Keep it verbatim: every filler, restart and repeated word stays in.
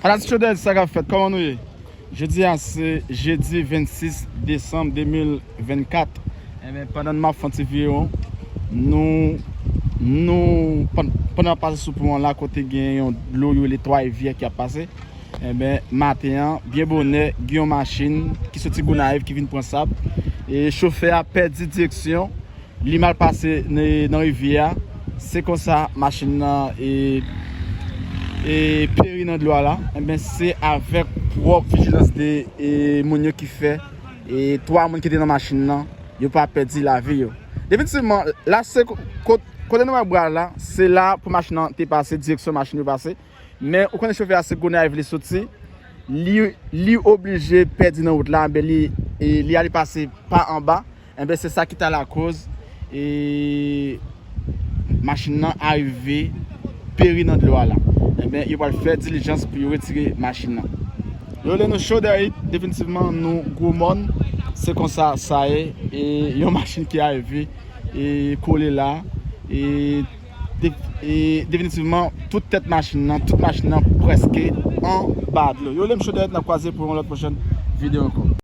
Alas Chodèy, sa k ap fèt? Kòman nou ye? Jodi a se jedi vennsis desanm de mil vennkat. Enben, pandan m ap fè yon ti viwon, nou, nou, pann- pandan n ap pase sou pon an la, kote gen yon dlo yo rele Twa Rivyè ki ap pase. Enben, maten an, byen bonè, gen yon machin ki soti Gonayiv ki vin pran sab. E chofè a pèdi direksyon, li mal pase ne- nan rivyè a. Se konsa machin nan e, e peri nan dlo a la. Enben, se avèk pwòp vijilans de e, moun yo ki fè e twa moun ki te nan machin nan, yo pa pèdi lavi yo. Definitivman, la se ko- ko- kote nou wè bra la, se la pou machin nan te pase, direksyon machin yo pase. Men ou konnen chofè a se Gonayiv li soti, li, li oblije pèdi nan wout la, enben li, e, li ale pase pa anba. Enben se sa ki ta lakoz e machin nan arive peri nan dlo a la. Enben yo pral fè dilijans pou yo retire machin nan. Yo rele nou Chodèy, definitivman nou gwo mòn, se konsa sa ye. E yon machin ki arive e kole la, e de- e definitivman tout tèt machin nan, tout machin nan prèske anba dlo. Yo rele m Chodèy, n ap kwaze pou yon lòt pwochèn videyo ankò.